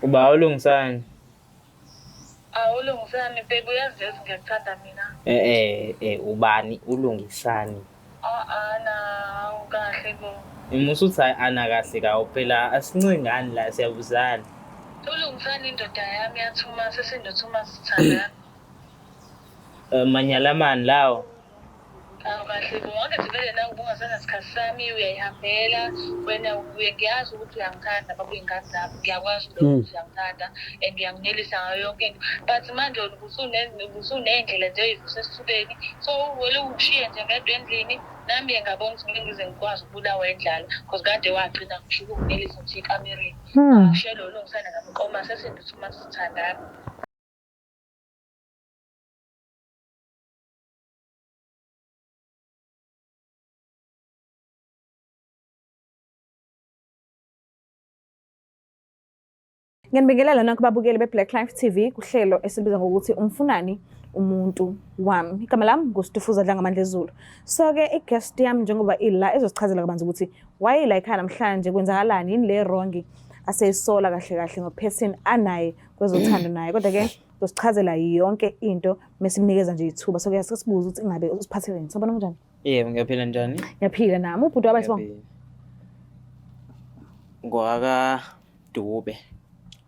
Uba uLungisani. Awu Lungisani baby, uyazi lezi ngiyakuthanda mina. Ubani uLungisani? Ana awukahle bo. Musa uthi hhayi ana kahle kawo phela asincengani la siyabuzana. ULungisani indoda yami yathuma sesinothuma sithandana. Manyalamani lawo. Awu kahle bo, angithi vele nawe ubungasenasikhathi sami uyayihambela wena uye ngiyazi ukuthi uyangithanda baba uy'ngane zami ngiyakwazi lokho ukuthi uyangithanda and uyanginelisa ngayo yonke into, but manje wena ubusuney'ndlela nje ey'vusa esithubeni, so uvele ungishiye nje ngedwa endlini nami-ke ngabona ukuthi ngeke ngize ngikwazi ukubulawa indlala cause kade wagcina ngisho ukunginelisa nje ekamereni. Ngishiye lo Lungisana ngamqoma sesinduthuma sithandana. Ngiyanibingelela nonke babukeli be-Black Life TV kuhlelo esibiza ngokuthi umfunani umuntu wami. Igama lami nguStufuza Dlangamandla Ezulu. So-ke i-guest yami njengoba ila ezosichazela kabanzi ukuthi wayela ekhaya namhlanje, kwenzakalani, yini le wrong aseyisola kahle kahle ngo-person anaye kwezothando naye. Kodwa-ke uzosichazela yonke into mesimnikeza nje ithuba. So-ke sesibuza ukuthi ingabe usiphatheleni. Sabona kunjani? Yebo, ngiyaphila njani? Ngiyaphila nami. Ubhuti waba isibongo? Ngiyaphila. Ngwaka Dube.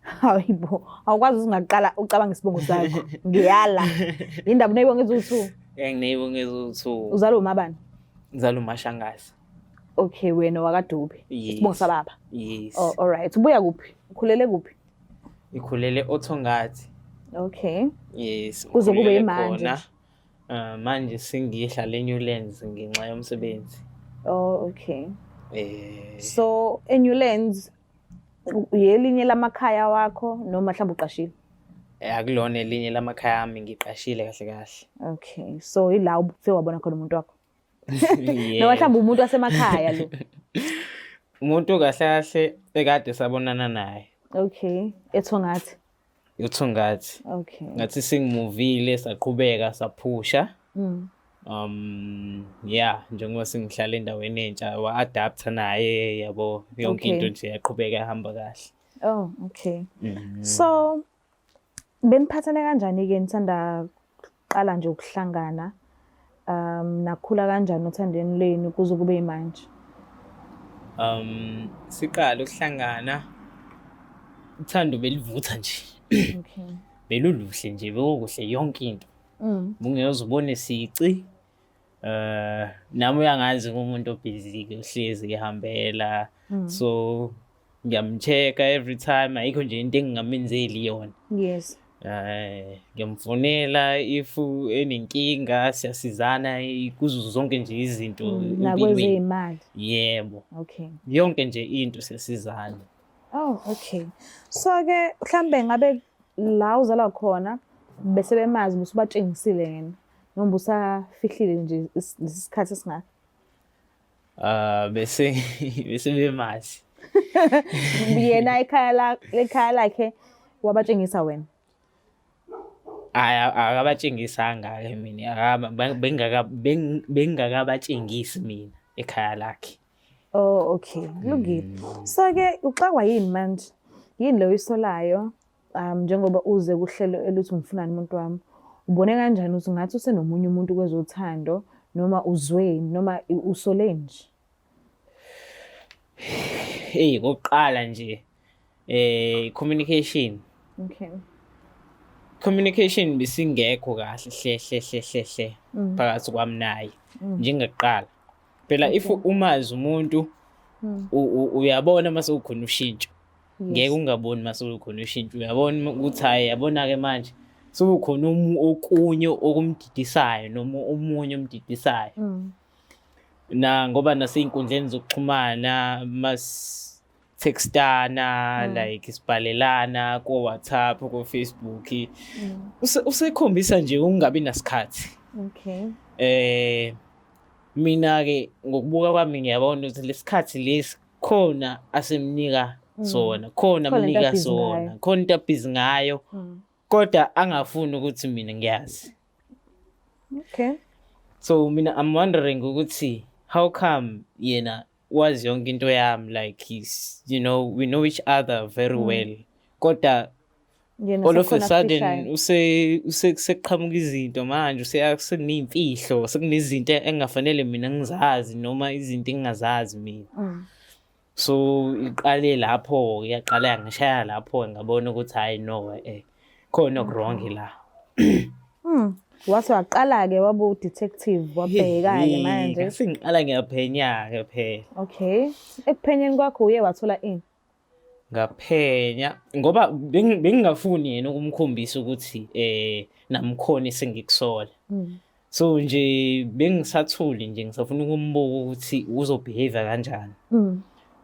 Hayibo, awukwazi ukuthi ungaqala ucabanga isibongo sakho. Ngiyala. Yindaba uneyibongo eziwu-2. Ngineyibongo eziwu-2. Uzalwa umabani? Ngizalwa uMashangase. Okay, wena wakaDube. Yes. Isibongo sababa. Yes. Oh, all right. Ubuya kuphi? Ukhulele kuphi? Ngikhulele oThongathi. Okay. Yes. Kuze kube ngikhulele yimanje. khona. Manje sengihlala eNewlands ngenxa yomsebenzi. Oh, okay. Eh So, eNewlands yelinye lamakhaya wakho noma mhlawumbe uqashile? Akulona elinye lamakhaya ami, ngiqashile kahle kahle. Okay. So, ila ufike wabona khona umuntu wakho. Yeah. Noma mhlawumbe umuntu wasemakhaya lo. Umuntu kahle kahle ekade sabonana naye. Okay. Ethongathi. Uthongathi. Okay. Ngathi sengimuvile saqhubeka saphusha. Yeah, njengoba sengihlala endaweni entsha wa-adapta naye yabo yonke Okay. into nje yaqhubeka yahamba kahle. Oh, okay. So beniphathane kanjani ke nisanda qala nje ukuhlangana? Nakhula kanjani othandweni lwenu kuze kube yimanje? Siqala ukuhlangana uthando belivutha nje. Okay. Beluluhle nje, bekukuhle yonke into. Bungeke ubone sici. Nami uyangazi ngumuntu obhizi ke uhlezi ehambela. So ngiyamcheck every time, ayikho nje into engingamenzeli yona. Yes. Ngiyamfonela if enenkinga, siyasizana kuzo zonke nje izinto empilweni. Nakwezeyimali. Yebo. Okay. Yonke nje into siyasizana. Oh, okay. So ke mhlambe ngabe la uzalwa khona bese bemazi ubusubatshengisile yena noma ubusafihlile nje lesi sikhathi esingaka? Bese bemazi. Yena ekhaya lakhe wabatshengisa wena? Hhayi, akabatshengisanga ke mina, bengingakabatshengisi mina ekhaya lakhe. Oh, okay. Kulungile. So ke uxakwa yini manje? Yini lo oyisolayo? Njengoba uze kuhlelo elithi umfunani umuntu wami, ubone kanjani ukuthi ngathi usenomunye umuntu kwezothando noma uzweni noma usole nje? Hey, kokuqala nje communication. Okay. Communication bisingekho kahle hle hle hle hle hle phakathi kwami naye njengakuqala. Phela if umazi umuntu uyabona mase kukhona ushintsho. Ngeke ungaboni mase kukhona ushintsho, uyabona ukuthi hayi yabona ke manje sekukhona okunye okumdidisayo noma omunye omdidisayo. Na ngoba nasey'nkundleni zokuxhumana mas textana like sibhalelana ko WhatsApp ko Facebook usekhombisa nje ukungabi nasikhathi. Okay. Mina ke ngokubuka kwami ngiyabona ukuthi lesikhathi lesi khona asemnika sona, khona Khona into amnika abhizi sona, ngayo. khona into abhizi ngayo. Kodwa angafuni ukuthi mina ngiyazi. Okay. So mina I'm wondering ukuthi how come yena wazi yonke into yami, like he's, you know, we know each other very well. Kodwa Yena all of a sekukhona sudden akufishayo. Sekuqhamuka izinto manje, sekuney'mfihlo, sekunezinto engingafanele mina ngizazi noma izinto engingazazi mina. So iqale lapho, yaqala yangishaya lapho, ngabona ukuthi hhayi no, khona oku-wrong la. Wase waqala-ke waba u-detective, wabheka-ke manje. Ngase ngiqala ngiyaphenya-ke phela. Okay. Ekuphenyeni kwakho uye wathola ini? Ngaphenya ngoba bengingafuni yena ukumkhombisa ukuthi namkhona esengikusola. So nje bengisathuli nje, ngisafuna ukumbuka ukuthi uzo-behave kanjani.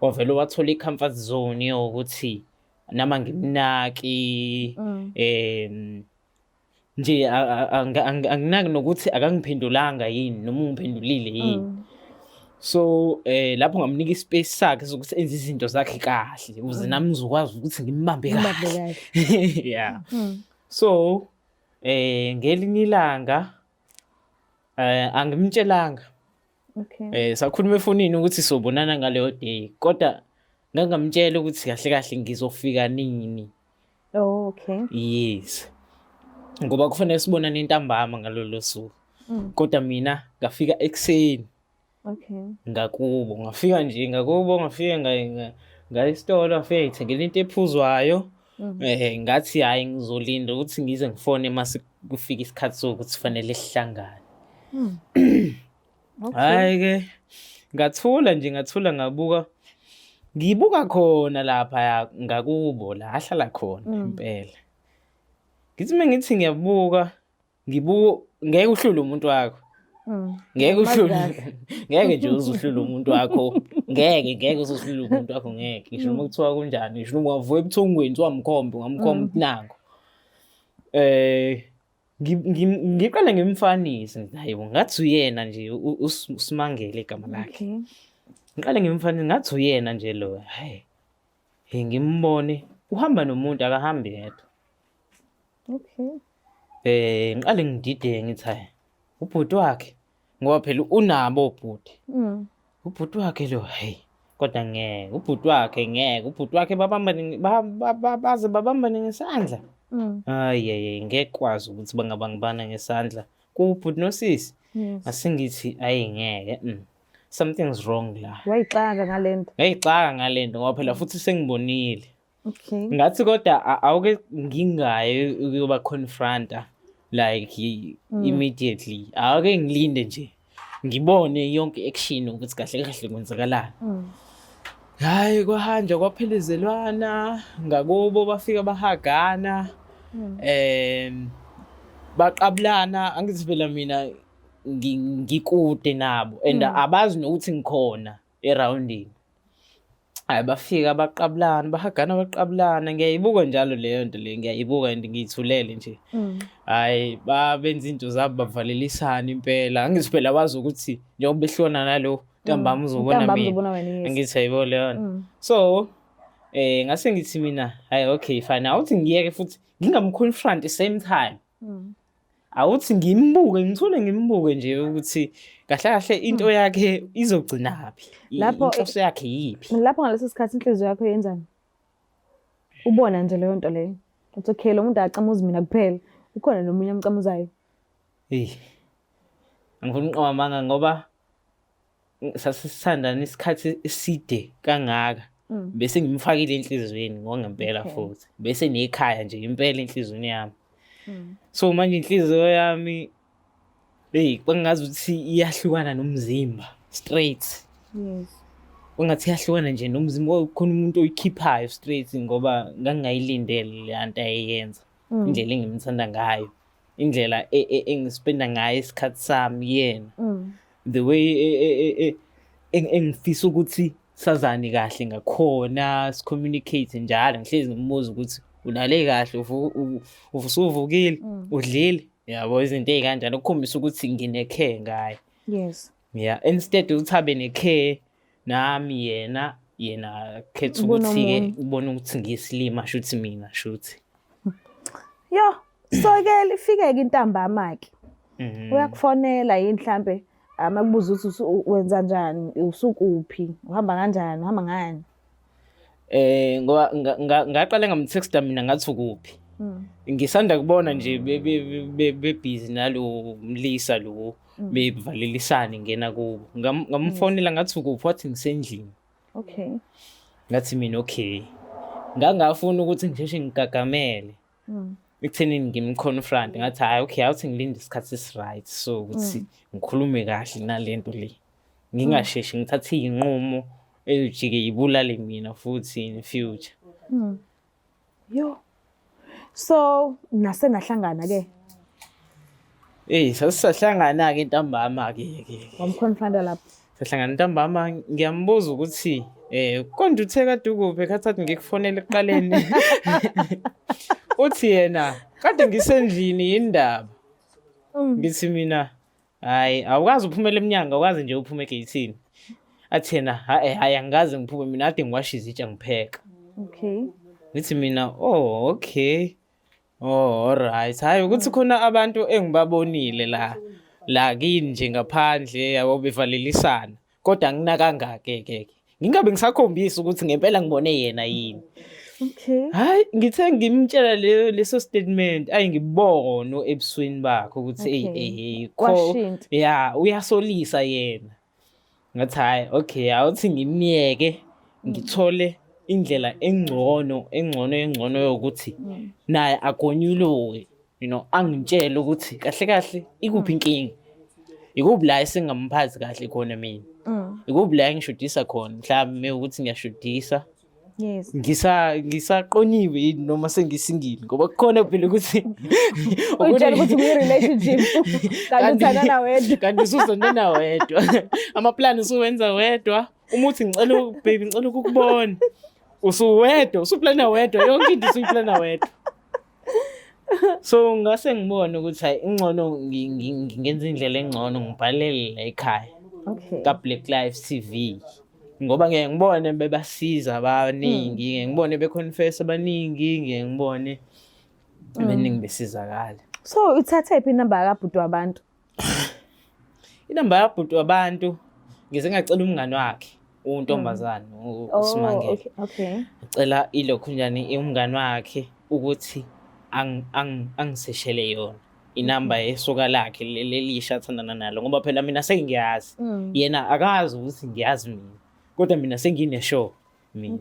Wavele wathola i-comfort zone yokuthi nama ngimnaki, nje anginaki nokuthi akangiphendulanga yini noma ungiphendulile yini. So lapho ngamnika i-space sakhe sokuthi enze izinto zakhe kahle ukuze nami ngizokwazi ukuthi ngimbambe Ngimbambe kahle. Yeah. So ngelinye ilanga angimtshelanga. Sakhuluma efonini ukuthi sobonana ngaleyo day, kodwa ngangamtshela ukuthi kahle kahle ngizofika nini. Oh, okay. Yes. Ngoba kufanele sibonane ntambama ngalolo suku. Kodwa mina ngafika ekuseni. Ngakubo, ngafika nje ngakubo, ngafika ngaya esitolo, ngafika ngithengela into ephuzwayo. Ngathi hhayi ngizolinda ukuthi ngize ngifone mase kufika isikhathi sokuthi kufanele sihlangane. Hhayi-ke ngathula nje, ngathula ngabuka, ngibuka khona lapha ngakubo la ahlala khona impela. Ngithi uma ngithi ngiyabuka, ngibuka ngeke uhlule umuntu wakho. Ngeke uhlule. Ngeke nje uze uhlule umuntu wakho. Ngeke, ngeke uze uhlule umuntu wakho, ngeke. Ngisho noma kuthiwa kunjani, ngisho noma ungavuka ebuthongweni kuthiwa mkhombe, ungamkhomba ukuthi nangu. Ngiqale ngimfanise, ngithi hayi bo, ngathi uyena nje, uSimangele igama lakhe. Ngiqale ngimfanise, ngathi uyena nje lo. Hayi. Hey, ngimbone uhamba nomuntu, akahambi yedwa. Ngiqale ngidideke ngithi hayi, ubhuti wakhe, ngoba phela unabo obhuti. Ubhuti wakhe lo, hayi, kodwa ngeke, ubhuti wakhe ngeke, ubhuti wakhe babambane, baze babambane ngesandla. Hayi, hayi, ngeke kwazi ukuthi bangabambana ngesandla kubhuti nosisi. Ngase ngithi hayi ngeke, something's wrong la. Wayixaka ngalento. Ngayixaka ngalento ngoba phela futhi sengibonile. Ngathi kodwa awuke ngingaye ukuyoba confronta like immediately. Awuke ngilinde nje ngibone yonke action ukuthi kahle kahle kwenzakalani. Hayi, kwahanjwa kwaphelezelwana ngakubo, bafika bahagana, baqabulana. Angithi phela mina ngikude nabo and abazi nokuthi ngikhona erawundini. Hayi, bafika baqabulana, bahagana baqabulana. Ngiyayibuka njalo leyo nto leyo, ngiyayibuka and ngiyithulele nje. Hhayi, babenza into zabo, bavalelisana impela. Angithi phela wazi ukuthi njengoba behlukana nalo ntambama uzobona Ntambama mina. uzobona wena, yes. Angithi ayibo leyo nto. So ngase ngithi mina hayi okay fine, awuthi ngiyeke futhi ngingamconfront the same time. Awuthi ngimbuke, ngithule ngimbuke nje ukuthi kahle kahle into yakhe izogcinaphi. Inhloso yakhe yiphi? Lapho ngaleso sikhathi inhliziyo yakho yenzani? Ubona nje leyo nto leyo. Uthi okay, lo muntu akacamuzi mina kuphela. Ukhona nomunye amcamuzayo. Hey. Angifuni ukuqamba amanga ngoba sasisithandana isikhathi eside kangaka. Bese ngimfakile enhliziyweni ngokungempela futhi. Bese nekhaya nje impela enhliziyweni yami. So manje inhliziyo yami, hey, kwangazi ukuthi iyahlukana nomzimba straight. Kwangathi iyahlukana nje nomzimba, khona umuntu oyikhiphayo straight ngoba ngangingayilindele le nto ayeyenza. Indlela engimthanda ngayo, indlela engispenda ngayo isikhathi sami kuyena. The way engifisa ukuthi sazane kahle ngakhona, si-communicate njalo, ngihlezi ngimbuza ukuthi ulale kahle, usuvukile, udlile, yabo, izinto ey'kanjalo, ukukhombisa ukuthi ngine-care ngaye. Yeah, instead ukuthi abe ne-care nami, yena khetha Ubona ukuthi-ke omunye. ubona ukuthi ngiyisilima, shuthi mina, shuthi. Yo, so-ke lifike-ke intambama-ke. Uyakufonela yini mhlambe, amakubuza ukuthi wenza njani, usukuphi, uhamba kanjani, uhamba ngani? Ngoba ngaqale ngamtexta mina ngathi ukuphi. Ngisanda kubona nje bebhizi nalo mlisa lo bevalelisana ngena kubo. Ngamfonela ngathi ukuphi, wathi ngisendlini. Ngathi mina okay. Ngangafuna ukuthi ngisheshe ngigagamele ekuthenini ngimconfront, ngathi hhayi okay, awuthi ngilinde isikhathi esi-right so ukuthi ngikhulume kahle nalento le. Ngingasheshi ngithathe iy'nqumo ey'jike y'bulale mina futhi in future. Yo. So nase nahlangana ke. Eyi, sasisahlangana-ke ntambama-ke ke. Wamconfronta lapho. Sahlangana ntambama, ngiyambuza ukuthi konje uthe kade ukuphi, khathi athi ngikufonele ekuqaleni. Uthi yena kade ngisendlini yindaba. Ngithi mina hayi, awukazi uphumele emnyango, awukazi nje uphume egeyithini. Athi yena hayi hayi, angikaze ngiphume mina, kade ngiwasha izitsha ngipheka. Ngithi mina oh okay. Oh alright. Hayi ukuthi khona abantu engibabonile la kini nje ngaphandle yabo bevalelisana. Kodwa anginakanga ke ke. Ngingabe ngisakhombisa ukuthi ngempela ngibone yena yini. Hayi ngithe ngimtshela leso statement, ayi ngibone ebusweni bakhe ukuthi hey Kwashintsha. Yeah, uyasolisa yena. Ngathi hayi okay, awuthi ngimyeke ngithole indlela engcono engcono engcono yokuthi naye agonyuluke, angitshele ukuthi kahle kahle ikuphi inkinga. Ikuphi la esingamphathi kahle khona mina. Ikuphi la engishodisa khona, mhlawumbe ukuthi ngiyashodisa. Ngisaqoniwe yini noma sengisingile, ngoba kukhona phela ukuthi Uyitshela ukuthi kuyi-relationship kanti uthandana wedwa. Kanti usuzondana wedwa. Amaplani usuwenza wedwa. Uma uthi ngicela baby ngicela ukukubona, usuwedwa, usuplana wedwa, yonke into usuyiplana wedwa. So ngase ngibone ukuthi hayi ingcono ngenza indlela engcono, ngibhalele la ekhaya. Ka Black Life TV. Ngoba ngeke ngibone bebasiza abaningi, ngeke ngibone beconfess abaningi, ngeke ngibone abaningi besizakala. So uthathe phi inamba kabhuti wabantu? Inamba kabhuti wabantu ngize ngacela umngani wakhe, untombazane, uSimangele. Ngicela ilokhu njani umngani wakhe ukuthi angiseshele yona inamba yesoka lakhe lelisha athandana nalo, ngoba phela mina sengiyazi. Yena akazi ukuthi ngiyazi mina, kodwa mina sengine sure mina.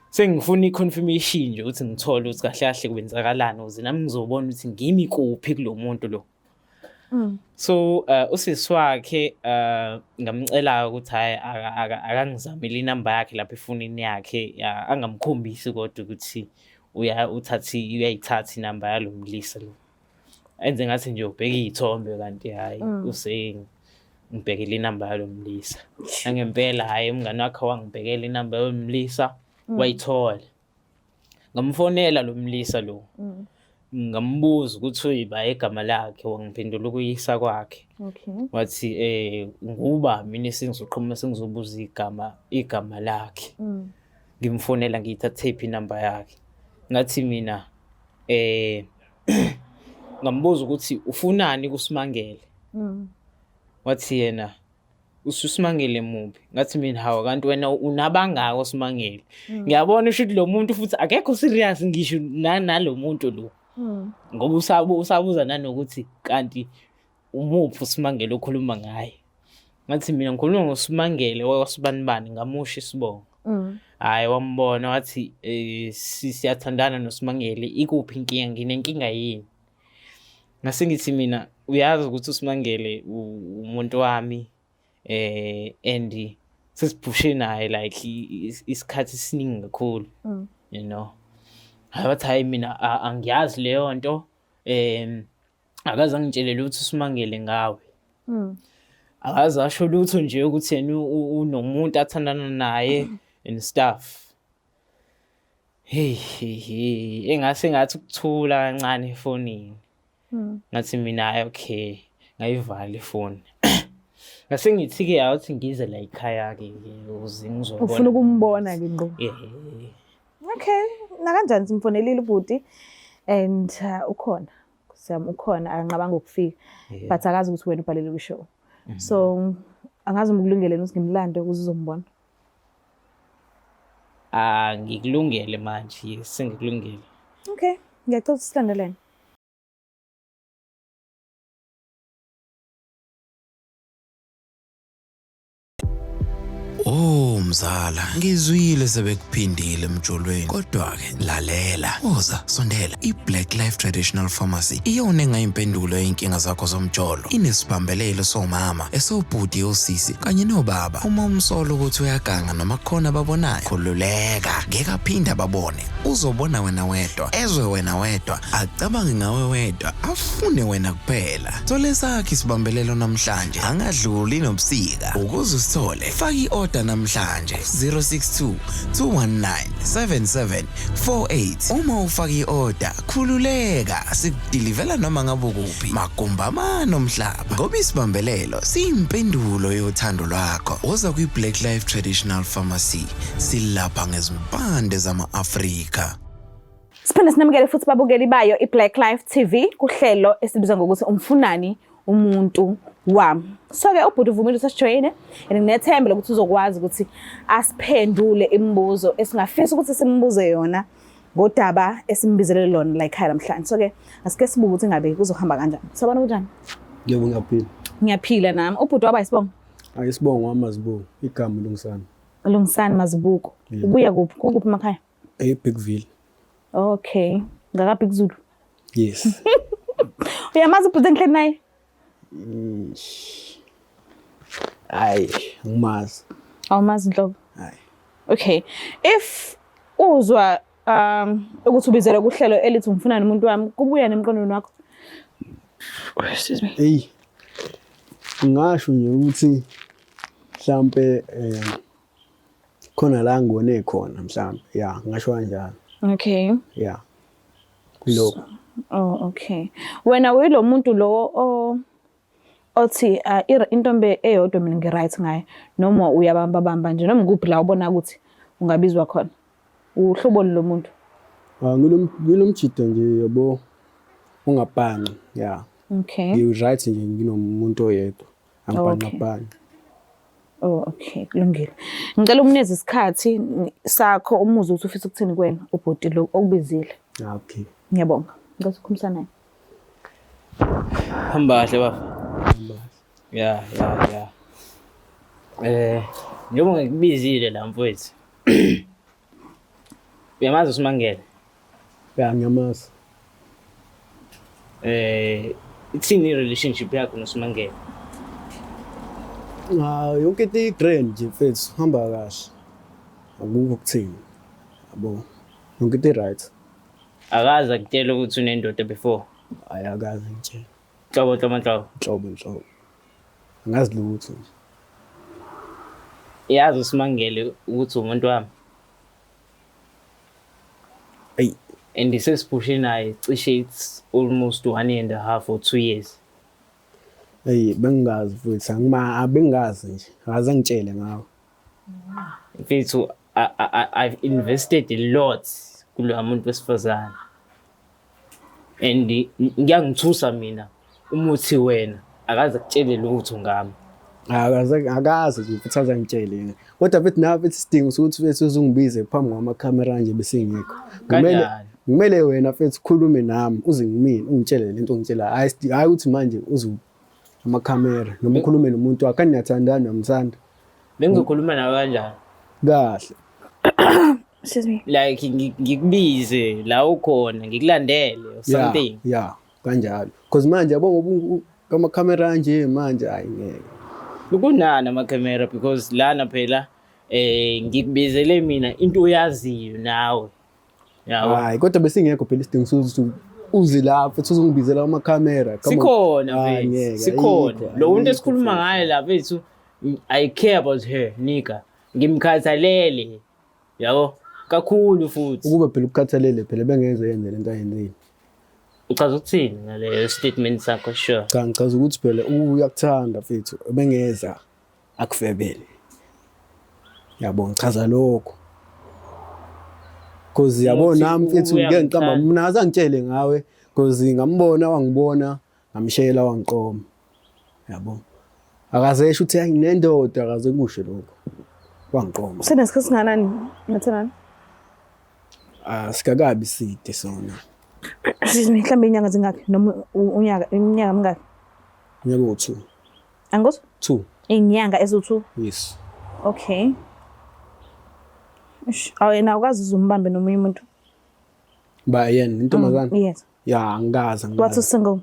Sengifuna i-confirmation nje ukuthi ngithole ukuthi kahle kahle kwenzakalani, ukuze nami ngizobona ukuthi ngimi kuphi kulo muntu lo. So usisi wakhe ngamcela ukuthi hayi akangizamele inamba yakhe lapha efonini yakhe, angamkhombisi kodwa ukuthi uyayithatha inamba yalo mlisa lo. Enze ngathi nje ubheka iy'thombe kanti hhayi ngibhekele inamba yalo mlisa. Nangempela hhayi umngani wakhe wangibhekela inamba yalo mlisa, wayithola. Ngamfonela lo mlisa lo. Ngambuza ukuthi uyiba igama lakhe, wangiphendula ukuyisa kwakhe. Wathi nguba mina sengizoqhuma sengizobuza igama lakhe. Ngimfonela ngiyithathe phi inamba yakhe. Ngathi mina ngambuza ukuthi ufunani kuSimangele. Wathi yena usuSimangele muphi? Ngathi mina hawa kanti wena unabangaka uSimangele. Ngiyabona usho ukuthi lo muntu futhi akekho serious ngisho nalo muntu lo. Ngoba usabuza nanokuthi kanti umuphi uSimangele okhuluma ngaye. Ngathi mina ngikhuluma ngoSimangele wakwasibanibani, ngamusho isibongo. Hhayi wambona wathi siyathandana noSimangele, ikuphi inkinga, nginenkinga yini? Ngase ngithi mina uyazi ukuthi uSimangele umuntu wami and sesiphushe naye like isikhathi esiningi kakhulu. Hhayi wathi hhayi mina angiyazi leyo nto, akaze angitshele lutho uSimangele ngawe. Akaze asho lutho nje ukuthi yena unomuntu athandana naye and stuff. Hey hey hey, engase ngathi ukuthula kancane efonini. Ngathi mina hayi okay, ngayivala ifoni. Ngase ngithi ke awuthi ngize la ekhaya ke ukuze ngizobona. Ufuna ukumbona ke ngqo. Yeah. Okay, nakanjani simfonelile ubhuti and ukhona. Siyam ukhona akanqabanga ukufika. But akazi ukuthi wena ubhalele ku show. So angazi uma ukulungele ukuthi ngimlande ukuze uzombona. Ah, ngikulungele manje, yes, sengikulungele. Okay, ngiyacela ukuthi silandelene. Oh mzala, ngizwile sebekuphindile emjolweni. Kodwa ke lalela, woza sondela. I-Black Life Traditional Pharmacy iyona engayimpendulo yey'nkinga zakho zomjolo. Inesibambelelo somama, esobhuti osisi kanye nobaba. Uma umsola ukuthi uyaganga noma kukhona ababonayo, khululeka, ngeke aphinde ababone. Uzobona wena wedwa, ezwe wena wedwa, acabange ngawe wedwa, afune wena kuphela. Thola esakho isibambelelo namhlanje, angadluli nobusika. Ukuze usithole, faka i-order namhlanje 062 219 7748. Uma ufaka i-order, khululeka, sikudilivela noma ngabe ukuphi, magumbi amane omhlaba. Ngoba isibambelelo siyimpendulo yothando lwakho. Woza kwi-Black Life Traditional Pharmacy, silapha ngezimpande zama-Afrika. Siphinde sinamukele futhi babukeli bayo iBlack Life TV kuhlelo esibiza ngokuthi umfunani umuntu wami. So ke ubhuti uvumile ukuthi asijoyine and nginethemba lokuthi uzokwazi ukuthi asiphendule imibuzo esingafisa ukuthi simbuze yona ngodaba esimbizele lona la ekhaya namhlanje. So ke asike sibuke ukuthi ngabe kuzohamba kanjani. Sabona kunjani? Yebo ngiyaphila. Ngiyaphila nami. Ubhuti waba isibongo? Ayisibongo wamazibuko, igama Lungisani. Lungisani Mazibuko. Ubuya kuphi? Kukuphi emakhaya? EBigville. Okay. Ngaka Big Zulu. Yes. Uyamazi ubhuti engihleli naye? Hayi, angimazi. Awumazi nhlobo. Hayi. Okay. If uzwa ukuthi ubizelwe kuhlelo elithi ngifuna nomuntu wami, kubuya nemqondweni wakho. Excuse me. Ey. Ngingasho nje ukuthi mhlambe khona la ngibone khona mhlambe. Yeah, ngingasho kanjalo. Okay. Yeah. Kulokho. Oh, okay. Wena uyilo muntu lo o othi intombi eyodwa mina ngi-right ngayo noma uyabamba bamba nje noma kuphi la ubona ukuthi ungabizwa khona. Uhlobo lo muntu. Ah, ngilomjida nje yabo ungabhanqi. Yeah. Okay. Ngi-right nje nginomuntu oyedwa. Angibhanqabhanqi. Oh, okay, kulungile. Ngicela umnikeze isikhathi sakho umuzwe ukuthi ufisa ukuthini kuwena ubhuti lo okubizile. Ah, okay. Ngiyabonga. Ngicela ukukhulumisana naye. Hamba kahle baba. Ya, ya, ya. Njengoba ngikubizile la mfowethu. Uyamazi uSimangele? Ya, ngiyamazi. Ithini i-relationship yakho noSimangele? Ah, yonke into i-grand nje mfethu, hamba kahle. Akukho kuthini. Yabo. Yonke into i-right. Akaze akutshela ukuthi unendoda before? Hayi, akaze ngitshela. Nhlobo, nhlobo, nhlobo. Nhlobo, nhlobo. Angazi lutho nje. Yazi uSimangele ukuthi umuntu wami. Eyi. And sesiphushe naye cishe it's almost 1.5 or 2 years. Eyi, bengingazi futhi, bengingazi nje. Akaze angitshele ngawe. Mfethu, I've invested a lot kuloya muntu wesifazane. And ngiyangithusa mina umuthi wena akaze akutshele lutho ngami. Akaze, akaze nje futhi aze angitshele yena. Kodwa futhi nawe futhi isidingo sokuthi futhi uzungibize phambi kwamakhamera nje besingekho. Kanjani? Kumele wena futhi ukhulume nami uze ngimina ungitshele lento ongitshela. Hayi, hayi ukuthi manje uze amakhamera noma ukhulume nomuntu wakho, aniyathandana uyamthanda. Bengizokhuluma nawe kanjani? Kahle. Excuse me. Like ngikubize la ukhona, ngikulandele or something. Yeah, yeah, kanjalo. Because manje yabo ngoba amakhamera nje manje hayi ngeke. Kunani amakhamera because lana phela ngikubizele mina into oyaziyo nawe. Yabo. Hayi, kodwa besingekho phela isidingo sokuthi uze lapha futhi uzongibizela amakhamera. Come on. Sikhona Hayi, mfethu, ngeke, sikhona. ayikho, Lo muntu ayikho esikhuluma mfethu. ngaye la mfethu, I care about her nigga. Ngimkhathalele. Yabo, kakhulu futhi. Ukube phela ukukhathalele phela bengeze yenze lento ayenzile. Uchaza ukuthini ngaleyo statement sakho sure? Cha, ngichaza ukuthi phela uyakuthanda mfethu, bengeza akufebele. Yabo, ngichaza lokho. Cause yabo Uthi nami mfethu ngike ngiqamba uyangithanda. mina azangitshele ngawe cause ngambona wangibona ngamshela wangiqoma. Yabo. Akaze esho ukuthi hayi nginendoda, akaze kusho lokho. Wangiqoma. Senesikhathi singanani nathanani? Asikakabi side sona. Excuse me, mhlawumbe inyanga zingakhi noma unyaka, iminyaka mingaki? Unyaka owu-2. Angikuzwa? 2. Iy'nyanga eziwu-2? Yes. Okay. Eish, awu yena awukaze uze umbambe nomunye umuntu? Ba yena intombazane? Yes. Ya, angikaze, Wathi angikaze. u-single?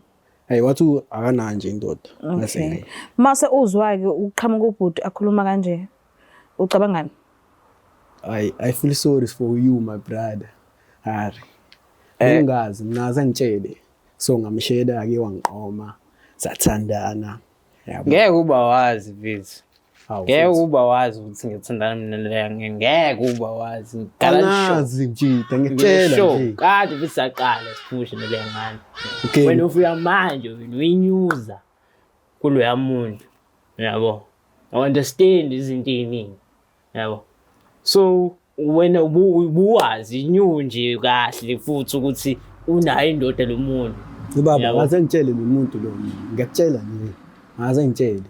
Hey, wathi akanayo nje indoda. Ngase Okay. nje. Mase uzwa-ke uqhamuka ubhuti akhuluma kanje, ucabangani? I feel sorry for you my brother. Hari. Bengazi mina azangitshele. So ngamshela ke wangiqoma. Sathandana. Yabo. Ngeke uba wazi mfethu. Hawu, Ngeke mfethu. uba wazi ukuthi ngiyathandana mina naleya ngeke uba wazi. Ngigala Angazi mjita, ngikutshela sure. nje. Kade futhi saqala siphushe naleya ngane. Okay. Wena ufika manje wena uyinyuza kuloya muntu. Yabo. I understand izinto ey'ningi. Yabo. So wena ubuwazi new nje kahle futhi ukuthi unayo indoda lo muntu. Ubaba Yabo. ngaze ngitshele lo muntu lo mina. Ngiyakutshela nje. Ngaze ngitshele.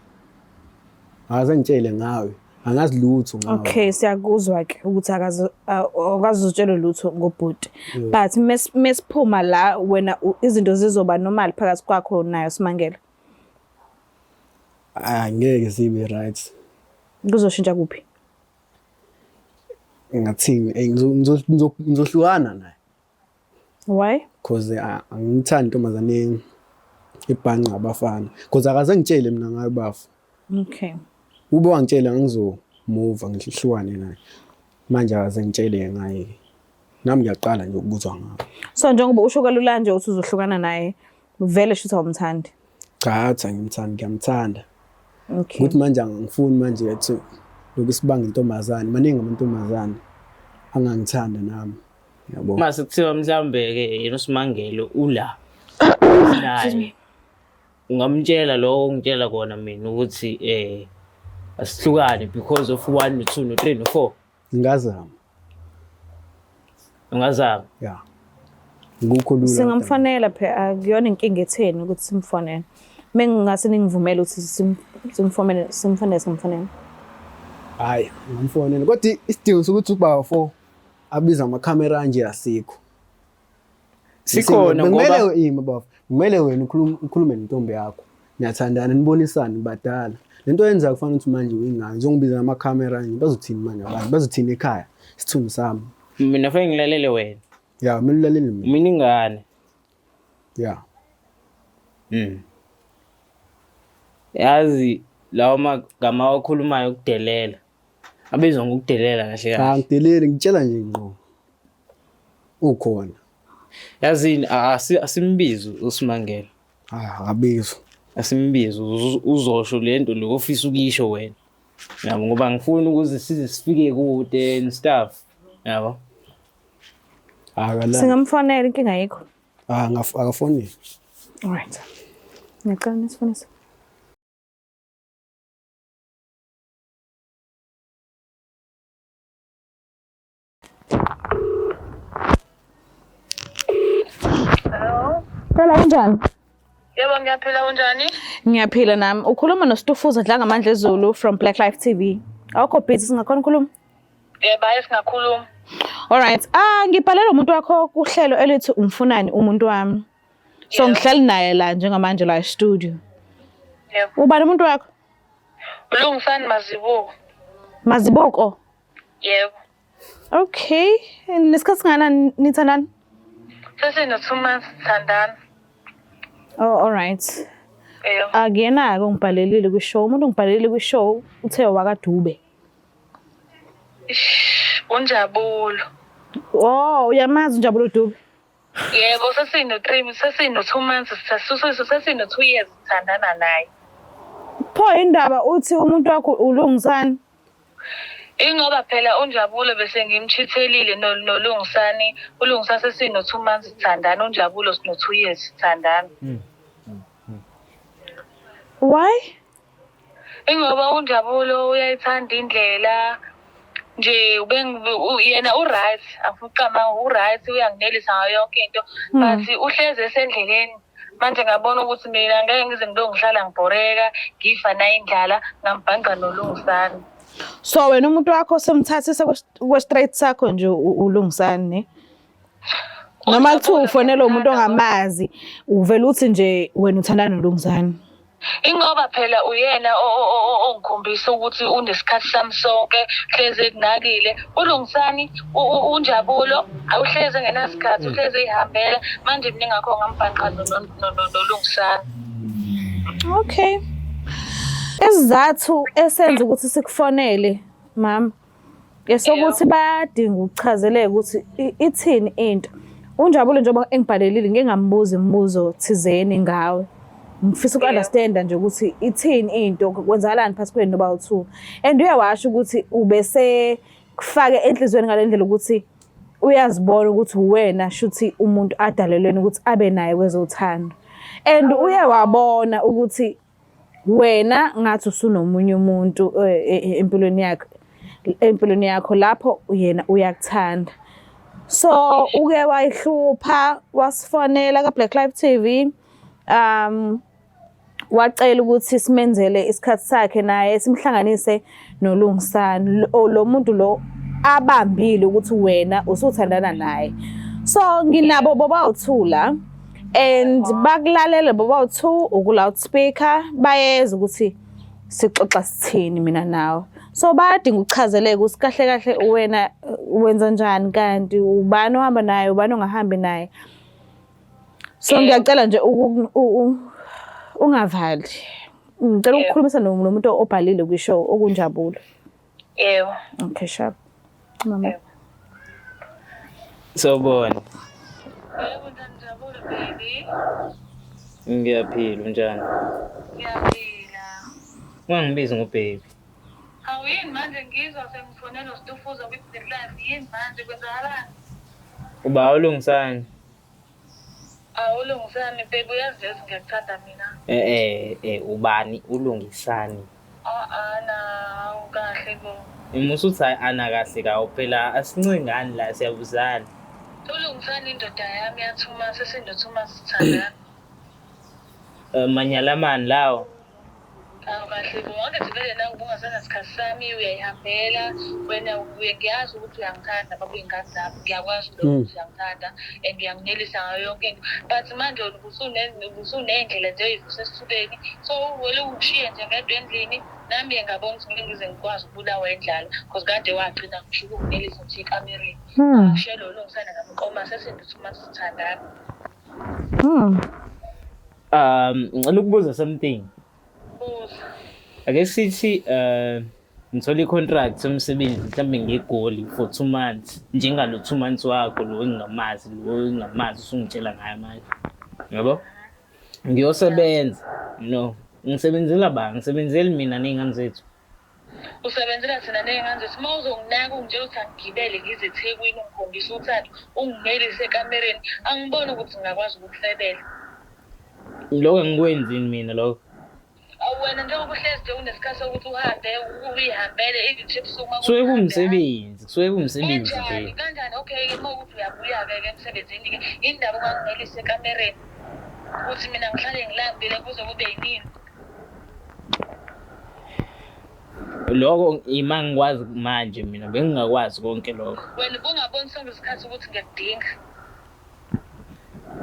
Ngaze ngitshele ngawe. Angazi lutho ngawe. Okay, siyakuzwa ke ukuthi akaze akaze uzitshele lutho ngobhuti. But mesiphuma la wena izinto zizoba normal phakathi kwakho nayo Simangele. Ah, ngeke sibe right. Kuzoshintsha kuphi? Ngathini? Eh, ngizohlukana naye. Why? Cause angithandi intombazane ebhanqa abafana. Cause akaze ngitshele mina ngayo bafo. Okay. Ube wangitshela ngizomuva ngihlukane naye. Manje akaze ngitshele ngaye. Nami ngiyaqala nje ukubuzwa ngayo. So njengoba usho kalula nje uthi uzohlukana naye, vele shuthi awumthandi. Cha, athi angimthandi, ngiyamthanda. Okay. Ukuthi manje angifuni manje ethi lokhu sibanga intombazane, maningi amantombazane angangithanda nami. Yabo. Mase kuthiwa mhlambe ke yena uSimangele ula naye. Ungamtshela lokho ongitshela kona mina ukuthi asihlukane because of 1 no 2 no 3 no 4. Ngingazama. Ungazama? Yeah. Ngikho lula. Singamfonela phela, akuyona inkinga etheni ukuthi simfonele. Mengingase ningivumele ukuthi simfonele, simfonele, simfonele. Hayi, ngamfonela. Kodwa isidingo sokuthi ubaba 4 abiza amakhamera anje asikho. Sikhona ngoba Kumele ima baba. Kumele wena ukhulume nentombi yakho. Niyathandana, nibonisane badala. Lento yenza kufanele ukuthi manje uyingane, njengobiza amakhamera nje bazothini manje abantu? Bazothini ekhaya? Isithunzi sami. Mina fanele ngilalele wena. Ya, kumele ulalele mina. Mina ingane. Ya. Yazi lawo magama awakhulumayo ukudelela. Abizwa ngokudelela kahle kahle. Angideleli, ngitshela nje ngqo. Ukhona. Yazini asimbizi uSimangele. Ah, akabizwa. Asimbizi uzosho lento lo ofisa ukuyisho wena. Yabo, ngoba ngifuna ukuze size sifike kude and stuff. Yabo. Akala. Singamfonela, inkinga ayikho. Ah, akafoneli. All right. Ngiyacela nisifonise. Hello. Phela kunjani? Yebo, ngiyaphila, unjani? Ngiyaphila nami. Ukhuluma noStufuza Dlangamandla Zulu from Black Life TV. Awukho busy, singakhona ukukhuluma? Yebo, hayi singakhuluma. All right. Ngibhalela umuntu wakho kuhlelo elithi umfunani umuntu wami. So Yebo. ngihleli naye la njengamanje la e-studio. Yebo. Ubani umuntu wakho? Ulungisani Mazibuko. Mazibuko. Yebo. Okay. Nesikhathi singakanani nithandana? Sesino 2 months sithandana. Oh, all right. Yebo. Akuyena-ke ongibhalelile kwi-show. Umuntu ongibhalelile kwi-show uthe wakaDube. Ish, uNjabulo. Oh, uyamazi uNjabulo Dube? Yebo, sesino 3, sesino 2 months, sesino 2 years sithandana naye. Pho indaba uthi umuntu wakho uLungisani? Ingoba phela uNjabulo bese ngimchithelile noLungisani. uLungisani sesino 2 months sithandana, uNjabulo sino 2 years sithandana. Why? Ingoba uNjabulo uyayithanda indlela nje, yena u-right, angifuni ukuqamba, u-right, uyanginelisa ngayo yonke into, but uhlezi esendleleni. Manje ngabona ukuthi mina ngeke ngize ngibe ngihlala ngibhoreka, ngifa nayo indlala, ngambhanqa noLungisani. So wena umuntu wakho semthathisa kwe-straight sakho nje uLungisani, ne? Noma kuthiwa ufonelwe umuntu ongamazi, uvele uthi nje wena uthandana noLungisani. Ingoba phela uyena ongikhombisa ukuthi unesikhathi sami sonke, hlezi ekunakile. ULungisani uNjabulo awuhlezi engenasikhathi, uhlezi eyihambela. Manje mina ingakho ngambhanqa noLungisani. Okay. Isizathu esenza ukuthi sikufonele mama esokuthi bayadinga ukuchazeleka ukuthi ithini into. UNjabulo njengoba engibhalelile ngike ngambuza imibuzo thizeni ngawe. Ngifisa uku-understanda nje ukuthi ithini into, kwenzakalani phakathi kwenu noba u-two. And uye washo ukuthi ubese kufake enhliziyweni ngale ndlela ukuthi uyazibona ukuthi uwena shuthi umuntu adalelweni ukuthi abe naye kwezothando. And uye wabona ukuthi wena ngathi usunomunye umuntu empilweni yakhe empilweni yakho lapho yena uyakuthanda. So uke wayihlupha wasifonela ka Black Life TV wacela ukuthi simenzele isikhathi sakhe naye simhlanganise noLungisani lo muntu lo abambile ukuthi wena usuthandana naye. So nginabo bobawu-two la and bakulalele bobawu-two uku-loudspeaker, bayeza ukuthi sixoxa sithini mina nawe. So bayadinga ukuchazeleka ukuthi kahle kahle wena wenza njani, kanti ubani ohamba naye, ubani ongahambi naye. So ngiyacela nje ungavali. Ngicela ukukhulumisa nomuntu obhalile kwi-show okuNjabulo. Yebo. Okay, sharp. Mama. Sawubona. Yebo, njani Njabulo baby? Ngiyaphila, unjani? Ngiyaphila. Ungangibizi ngo-baby. Hawu yini manje ngizwa sengifonela uStufuza kwi-Black Life, yini manje kwenzakalani? Uba uLungisani? Awulungisani baby, uyazi nje ukuthi ngiyakuthanda mina. Ubani uLungisani? Ana awukahle bo. Musa uthi hayi ana kahle kawo phela asincengani la siyabuzana. ULungisani indoda yami ya-2 months, esino-2 months sithandana. Manyalamani lawo. Awu kahle bo, angithi vele nawe ubungasenasikhathi sami uyayihambela wena uye ngiyazi ukuthi uyangithanda baba uy'ngane zami, ngiyakwazi lokho ukuthi uyangithanda and uyanginelisa ngayo yonke into, but manje wena ubusuney'ndlela nje oy'vusa esithubeni, so uvele ungishiye nje ngedwa endlini. Nami-ke ngabona ukuthi ngeke ngize ngikwazi ukubulawa indlala cause kade wagcina ngisho ukunginelisa nje ekamereni. Ngishiye lo Lungisana ngamqoma sesino-2 months sithandana. Ngicela ukubuza something. Buza. Ake sithi ngithola i-contract yomsebenzi mhlawumbe ngeGoli for 2 months, njengalo 2 months wakho lo engingamazi, lo engingamazi usungitshela ngayo manje. Yabo? Ngiyosebenza. No. Ngisebenzela ba? Ngisebenzeli mina ney'ngane zethu. Usebenzela thina ney'ngane zethu. Uma uzonginaka ungitshela ukuthi angigibele ngize eThekwini, ungikhombise uthando, unginelise ekamereni, angiboni ukuthi ngingakwazi ukukufebela. Lokho angikwenzi mina lokho. Awu wena njengoba uhlezi nje unesikhathi sokuthi uhambe uyihambele even nje ebusuku uma Kusuke kuthi uhambe. kuwumsebenzi, kusuke kuwumsebenzi Kanjani nje. kanjani? Okay-ke, uma ukuthi uyabuya-ke ke emsebenzini-ke, indaba unganginelisa ekamereni ukuthi mina ngihlale ngilambile kuze kube yinini? Lokho ima ngikwazi manje, mina bengingakwazi konke lokho. Wena ubungaboni sonke isikhathi ukuthi ngiyakudinga?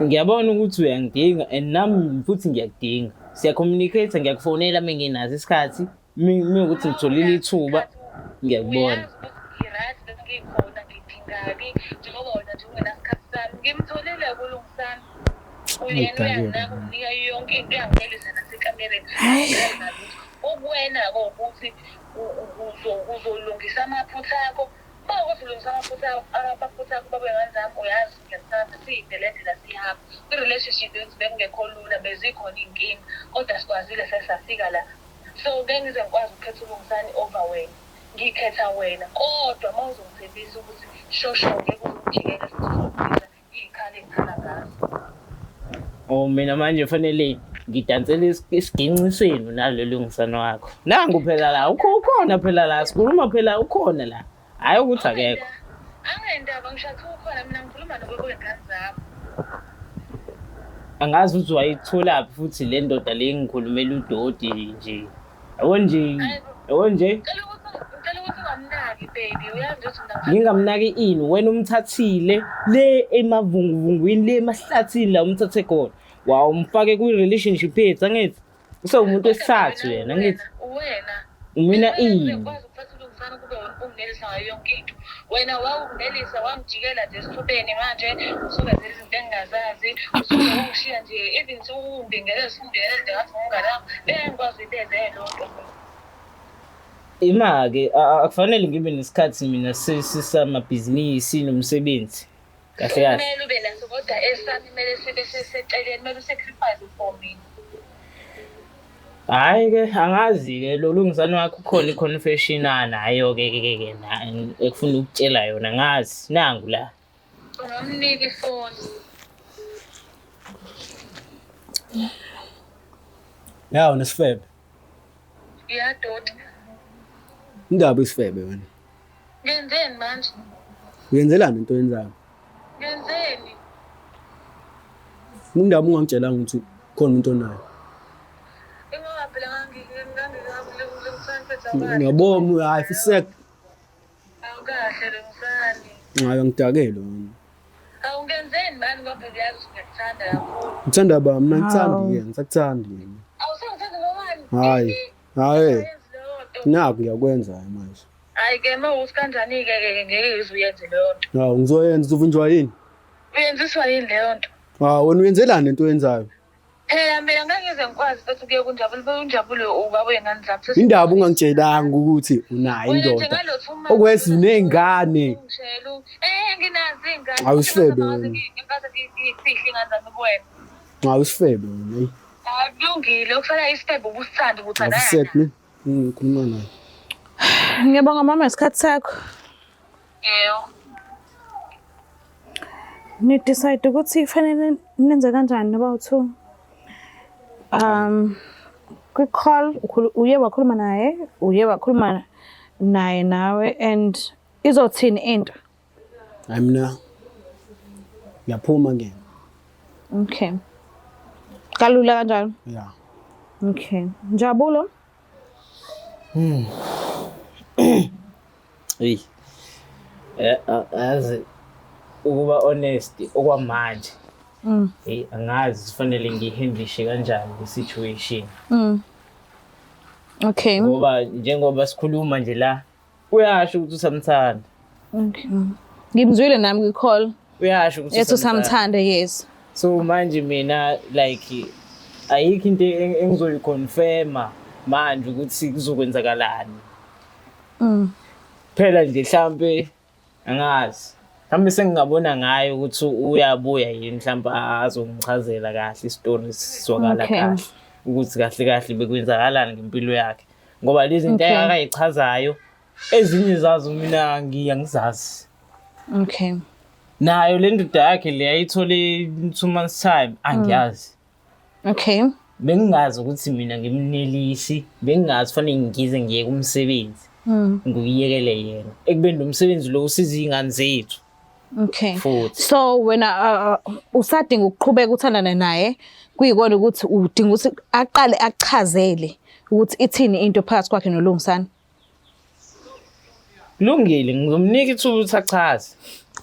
Ngiyabona ukuthi uyangidinga and nami futhi ngiyakudinga. Siya-communicate, ngiyakufonela uma nginaso isikhathi, mewukuthi ngitholile ithuba ngiyakubona. Uyazi ukuthi ngi-right la ngikhona, ngidingani, njengoba wena nje ungenasikhathi sami. Ngimtholile kuLungisani. Uyena uyanginaka, unginika yonke into, uyanginelisa nasekamereni. Ukuwena-ke ukuthi uzolungisa amaphutha akho. Uma ukuthi ulungisa amaphutha akho babe ngane zami, uyazi ngiyakuthanda, siyinde le ndlela siyihamba. Kwi-relationship yethu bekungekho lula, bezikhona iy'nkinga, kodwa sikwazile sesafika la. So ngeke ngize ngikwazi ukukhetha uLungisani over wena. Ngikhetha wena, kodwa uma uzongithembisa ukuthi shosho ngeke uze ungijikele futhi uzolungisa iy'khalo engikhala ngazo. Oh mina manje fanele ngidansele isiginci senu nalo Lungisani wakho. Nangu phela la, ukhona phela la, sikhuluma phela ukhona la. Hhayi ukuthi akekho. Angendaba ngisho athi ukhona, mina ngikhuluma nobaba wey'ngane zami. Angazi ukuthi wayitholaphi futhi le ndoda le ngikhulumela udoti nje. Yabo nje, yabo nje. Ngicela ukuthi ungamnaki baby, uyazi ukuthi mina Ngingamnaki ini? Wena umthathile le emavunguvungwini, le emahlathini la umthathe khona. Wawumfake kwi-relationship yethu, angithi? Usewumuntu wesithathu yena, angithi? Wena. Mina ini? Ukwazi ukuphatha uLungisani kube unginelisa ngayo yonke into. Wena wawunginelisa wangijikela nje esithubeni, manje usuwenza izinto engingazazi, usuke ungishiya nje, even sewungibingelela, usungibingelela nje ngathi ngumngane wami. Bengikwazi uyibeze leyo nto. Ima-ke, akufanele ngibe nesikhathi mina samabhizinisi nomsebenzi. Kahle kahle. Kumele ube naso, kodwa esami kumele sibe seceleni, kumele u-sacrifice for mina. Hhayi-ke, angazi-ke lo Lungisani wakho ukhona i-confession anayo-ke ke ke ke ekufuna ukutshela yona, angazi. Nangu la. Ungamnika ifoni. Ya wena sifebe. Ya doti. Indaba isifebe wena. Ngenzeni manje? Uyenzelani into oyenzayo? Ngenzeni? Indaba ungangitshelanga ukuthi khona umuntu onayo. Ingoba phela ngangi Ngiyabona, hayi fisek. Awukahle Lungisani. Hayi angidakele wena. Awungenzeni mani, ngoba phela uyazi ukuthi ngiyakuthanda kakhulu. Ngithanda ba mina, ngithandi Hawu. ke, ngisakuthandi mina. Awusangithandi ngobani? Hayi. Hayi. Ayenzi leyo nto. Naku ngiyakwenza manje. Hayi ke, uma ukuthi kanjani-ke ke, ngeke uze uyenze leyo nto. Hawu, ngizoyenza, uzovinjwa yini? Uyenziswa yini leyo nto? Hawu, wena uyenzelani lento oyenzayo? Phela mina ngeke ngize ngikwazi futhi ukuyeka uNjabulo, ube uNjabulo ubaba wey'ngane zami. Indaba ungangitshelanga ukuthi unayo Wena nje indoda. ngalo 2 months Okwezi uney'ngane. ungishela nginazo iy'ngane. Hawu, isifebe wena. Ngikaze ngifihle iy'ngane zami kuwena. Hawu, isifebe wena. Hey. Hayi, kulungile, okusala isifebe ubusithanda ukuthi Awusek ne? Ngikhuluma naye. Ngiyabonga mama isikhathi sakho. Yebo. Ni decide ukuthi kufanele nenze kanjani noba u-two. Kwi-call uye wakhuluma naye, uye wakhuluma naye nawe, and izothini into? Hayi, mina ngiyaphuma ke. Okay. Kalula kanjalo. Yeah. Okay. Njabulo? Eyi. Yazi ukuba honest okwamanje. Hey, angazi kufanele ngiyihandlishe kanjani le situation. Ngoba njengoba sikhuluma nje la, uyasho ukuthi usamthanda. Okay. Ngimzwile nami kwi-call. Uyasho ukuthi Ethi usamthanda, yes. So manje mina, like, ayikho into engizoyiconfirma manje ukuthi kuzokwenzakalani. Phela nje mhlambe angazi. Mhlambe sengingabona ngayo ukuthi uyabuya yini, mhlambe azongichazela kahle isitori sizwakala kahle ukuthi kahle kahle bekwenzakalani ngempilo yakhe. Ngoba lezi zinto akayichazayo, ezinye zazo mina ngiyangizazi. Nayo le ndoda yakhe le ayithole in 2 months time, angiyazi. Bengingazi ukuthi mina ngimnelisi, bengingazi fanele ngize ngiye kumsebenzi. Ngiyekele yena. Ekubeni lo msebenzi lo usiza iy'ngane zethu. Futhi. So wena usadinga ukuqhubeka uthandane naye, kuyikona ukuthi udinga ukuthi aqale akuchazele ukuthi ithini into phakathi kwakhe noLungisani. Kulungile, ngizomnika ithuba ukuthi achaze.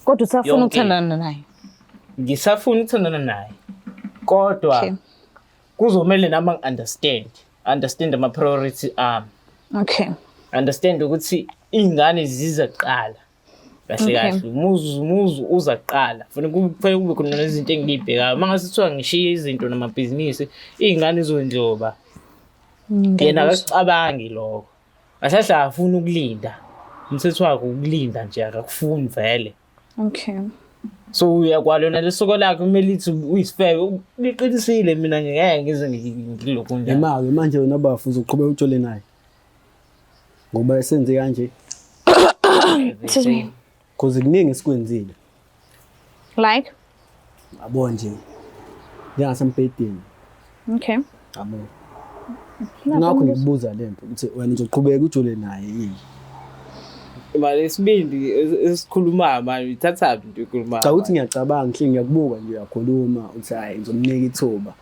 Kodwa usafuna Yonke. ukuthandana naye. Ngisafuna ukuthandana naye. Kodwa kuzomele nami ngi-understand. Understand ama-priority ami. Understand ukuthi iy'ngane ziza kuqala. Kahle kahle umuzi uza kuqala. Kufanele kube khona nezinto engiyibhekayo. Uma ngase kuthiwa ngishiye izinto namabhizinisi, iy'ngane zondloba. Yena akakucabangi lokho. Kahle kahle akafuni ukulinda. Umthetho wakhe ukulinda nje, akakufuni vele. So uyakwalona lesoko lakhe kumele lithi uyisifebe, liqinisile, mina ngeke ngize ngilokhu njalo. Ema-ke manje wena bafu, uzoqhubeka utshole naye ngoba esenze kanje? Excuse me. Cause kuningi esikwenzile. Like? Yabo nje, njengasembhedeni. Yabo, ngakho ngikubuza lento ukuthi wena uzoqhubeka ujole naye yini? Manje isibindi esikhulumayo manje ithathaphi into ekhulumayo? Cha, ukuthi ngiyacabanga nhle, ngiyakubuka nje, uyakhuluma uthi hayi, ngizomnika ithuba,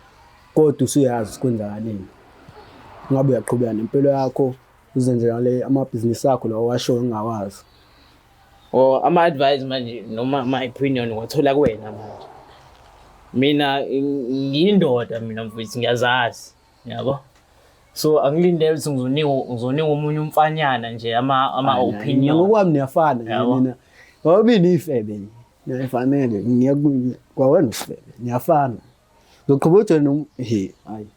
kodwa usuyazi ukuthi kwenzakaleni. Ngabe uyaqhubeka nempilo yakho, uzenze ngale amabhizinisi akho lawo washoyo engingawazi. Or ama-advice manje noma ama-opinion ngiwathola kuwena manje. Mina ngiyindoda mina mfowethu, ngiyazazi, yabo. So angilindele ukuthi ngizonikwa omunye umfanyana nje ama-opinion. Ngokwami niyafana nje Yabo. nina. Bobabili ifebe nje. Niyafanele ngiyakwawena usifebe. Niyafana. Ngizoqhubeka ujole nom he hayi.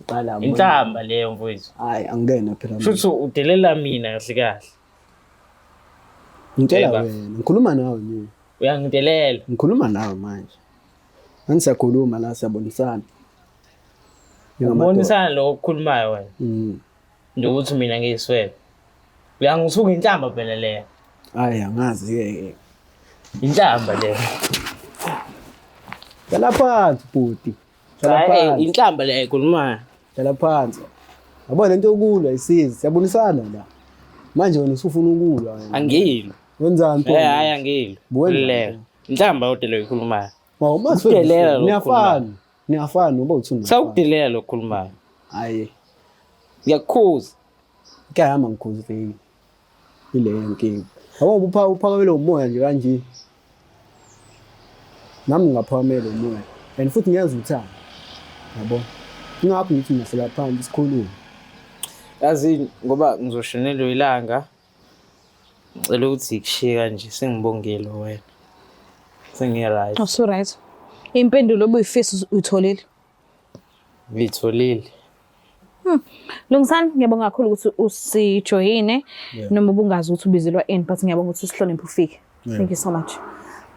Qala. Inhlamba leyo mfowethu. Hayi angena phela. mina. Shuthi udelela mina kahle kahle. Ngitshela Yeba. wena, ngikhuluma nawe nje. Uyangidelela. Ngikhuluma nawe manje. Angisakhuluma la, siyabonisana. Njengamadoda. Ubonisana lokho okukhulumayo wena. Nje ukuthi mina ngiyiswele. Uyangisuka, inhlamba phela leyo. Hayi angazi ke. Inhlamba leyo. Hlala phansi bhuti. Hlala Hayi, phansi. inhlamba leyo ekhulumayo. Hlala phansi. Yabo lento yokulwa isizi, siyabonisana la. Manje wena usufuna ukulwa wena. Angilwi. Wenzani pho? Eh, hayi angilwi. Buwenzani? Leyo. Inhlamba yodwa leyo ekhulumayo. Wawu Ukudelela lokhu. Niyafana. Niyafana ngoba uthi niyafana. Sawukudelela lokhu khulumayo. Hayi. Ngiyakukhuza. Kuyahamba ngikhuzeki. Ile nkinga. Yabo uphakamele umoya nje kanje. Nami ngingaphakamela umoya. And futhi ngiyeza uthando. Yabo. Ingakho ngithi ngihlala phansi sikhulume. Yazi ngoba ngizoshonelwa ilanga. Ngicela ukuthi kushiye kanje, sengibongile wena. Sengi-right. Usu right. Impendulo obuyifisa uyitholile. Ngiyitholile. Lungisani, ngiyabonga kakhulu ukuthi usijoyine noma ubungazi ukuthi ubizelwa ini, but ngiyabonga ukuthi usihloniphe ufike. Thank you so much.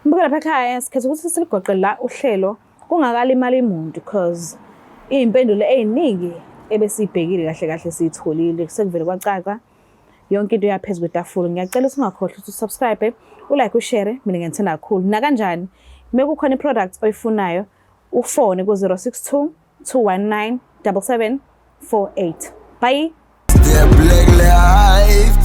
Mbukela lapha ekhaya, sikhethe ukuthi siligoqe la uhlelo kungakalimali muntu, because iy'mpendulo ey'ningi ebesiyibhekile kahle kahle siyitholile, sekuvele kwacaca yonke into yaphezu kwetafula. Ngiyacela ukuthi ungakhohlwa ukuthi usubscribe, ulike, ushare. Mina ngiyangithanda kakhulu. Nakanjani mekukhona i-product oyifunayo, ufone ku-062 219 7748. Bye. The black life.